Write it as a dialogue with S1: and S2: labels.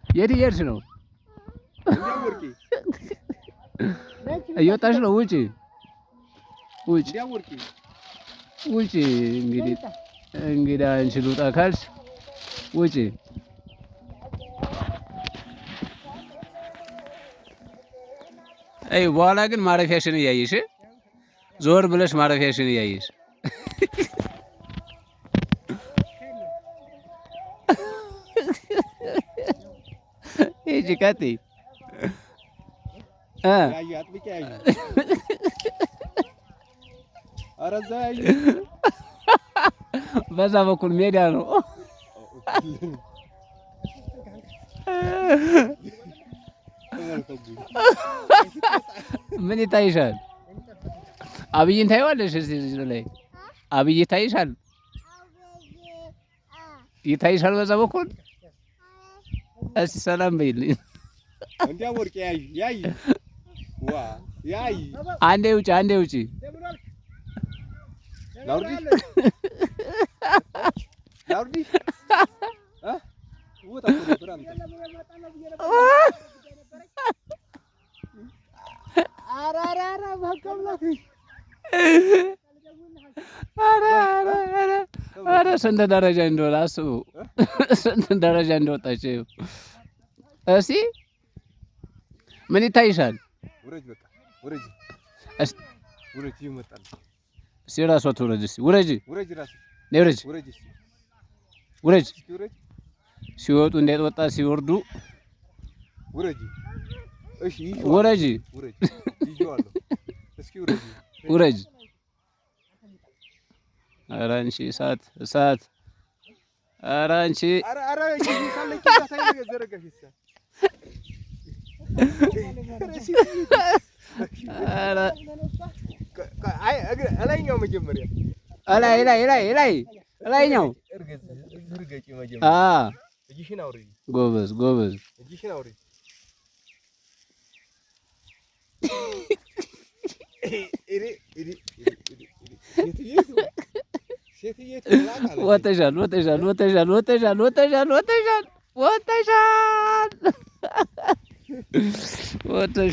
S1: የት እየሄድሽ ነው? እየወጣሽ ነው? ውጪ ውጪ ውጪ። እንግዲህ እንግዲህ አንቺ ልውጣ ካልሽ ውጪ። አይ በኋላ ግን ማረፊያሽን እያየሽ፣ ዞር ብለሽ ማረፊያሽን እያየሽ። ሂጂ፣ ቀጥይ። በዛ በኩል ሜዳ ነው። ምን ይታይሻል? አብይን ታይዋለሽ? እዚህ ላይ አብይ ይታይሻል? ይታይሻል በዛ በኩል? እስቲ ሰላም በይልኝ። አንዴ ውጪ፣ አንዴ ውጪ። ኧረ ስንት ደረጃ እንደሆነ አስቡ። ስንት ደረጃ እንደወጣች። እስቲ ምን ይታይሻል? እስቲ እራሷ ትውረጅ። እስቲ ውረጅ፣ ውረጅ፣ ውረጅ። ሲወጡ እንዴት ወጣ፣ ሲወርዱ ውረጅ፣ ውረጅ። ኧረ አንቺ እሳት እሳት! ኧረ አንቺ
S2: እላይኛው መጀመሪያ
S1: እላይ ላይ ላይ ላይ እላይኛው። ጎበዝ ጎበዝ። ወጥተሻል ወጥተሻል ወጥተሻል ወጥተሻል ወጥተሻል ወጥተሻል ወጥተሻል ወጥተሻል።